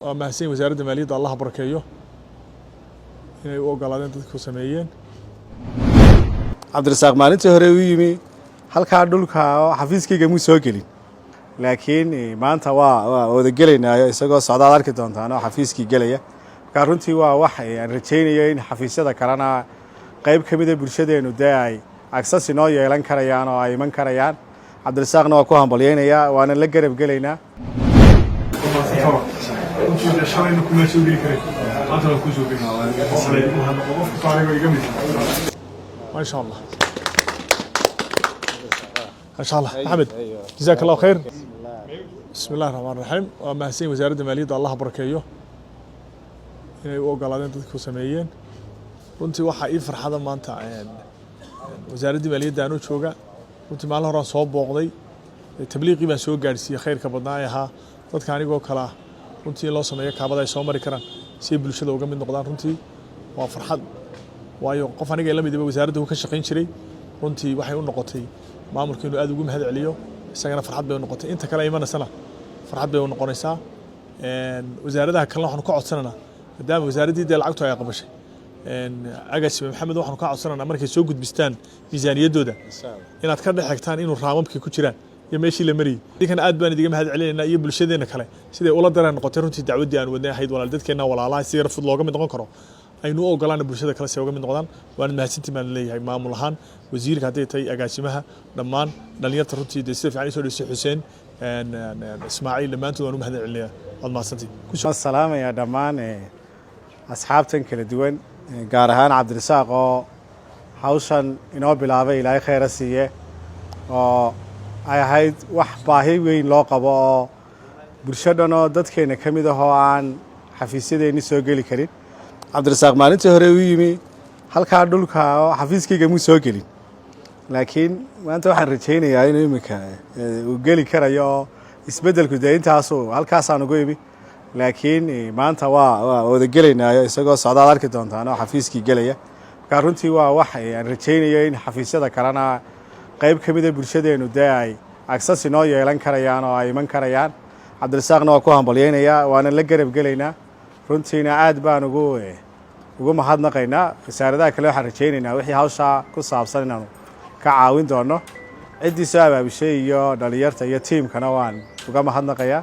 Waa mahadsan Wasaaradda Maaliyadda, Allah barakeeyo inay u ogolaadeen dadku sameeyeen. Cabdirasaaq maalintii hore u yimi halkaa dhulka oo xafiiskayga muu soo gelin, laakiin maanta waa wada gelaynaayo, isagoo socdaad arki doontaan oo xafiiskii gelaya. Markaa runtii waa wax aan rajaynayo in xafiisyada kalena qayb ka mida bulshadeennu dee ay access inoo yeelan karayaan oo ay iman karayaan. Cabdirasaaqna waa ku hambalyaynayaa, waana la garab gelaynaa. Runtii shalayna kuma soo geli karin, maanta waa kuu soo geli. Qofka aniga iga mid, maasha Allah, maasha Allah. Maxamed, jazaak Allahu khayr. Bismi illahi raxmaan raxiim. Waa mahadsan Wasaaradda Maaliyadda, Allah barakeeyo inay u ogolaadeen dadku sameeyeen. Runtii waxaa ii farxada maanta Wasaaraddii Maaliyadda anuu jooga. Runtii maalin horaan soo booqday, tabliiqii baan soo gaadhsiiyey khayrka badnaa ee ahaa dadka anigoo kale ah runtii in loo sameeyo kaabada ay soo mari karaan si ay bulshada uga mid noqdaan. Runtii waa farxad, waayo qof aniga la midiba wasaaradda uu ka shaqayn jiray. Runtii waxay u noqotay maamulka inuu aad ugu mahad celiyo, isagana farxad bay u noqotay, inta kale imanaysana farxad bay u noqonaysaa. Wasaaradaha kalena waxaanu ka codsananaa, maadaama wasaaraddii dee lacagtu ay aqbashay, agaasime Maxamed, waxaanu ka codsananaa markay soo gudbistaan miisaaniyaddooda inaad ka dhex xigtaan inuu raamamkii ku jiraan iyo meeshii la mariyey. Idinkana aad baan idiga mahad celinaynaa iyo bulshadeenna kale siday ula dareen noqotay. Runtii dacwaddii aan wadnay ahayd walaal dadkeenna walaalaha si yar fud looga mid noqon karo, aynu u ogolaana bulshada kale si ay uga mid noqdaan. Waana mahadsantiin baan leeyahay maamul ahaan, wasiirka hadday tahay, agaasimaha, dhammaan dhalinyarta runtii dee sida fiican isoo dhisay, Xuseen, Ismaaciil, dhammaantood waan u mahad celinayaa. Waad mahadsantiin. Waan salaamayaa dhammaan asxaabtan kala duwan, gaar ahaan Cabdirasaaq oo hawshan inoo bilaabay, Ilaahay khayra siiye, oo ay ahayd wax baahi weyn loo qabo oo bulsho dhan oo dadkeena ka mid ah oo aan xafiisyadeenni soo geli karin. Cabdirasaaq maalintii hore u yimi halkaa dhulka oo xafiiskayga muu soo gelin, laakiin maanta waxaan rajaynayaa inuu iminka uu geli karayo oo isbeddelku dee intaasu halkaasaan ugu imi, laakiin maanta waa wada gelaynaayo, isagoo socdaad arki doontaan oo xafiiskii gelaya. Markaa runtii waa wax aan rajaynayo in xafiisyada kalena qayb ka mida bulshadeennu dee ay access inoo yeelan karayaan oo ay iman karayaan. Cabdirasaaqna waa ku hambalyaynayaa, waana la garab gelaynaa. Runtiina aad baan ugu mahadnaqaynaa. Wasaaradaha kale waxaan rajaynaynaa wixii hawshaa ku saabsan inaanu ka caawin doono. Ciddii soo abaabushay iyo dhalinyarta iyo tiimkana waan uga mahadnaqayaa.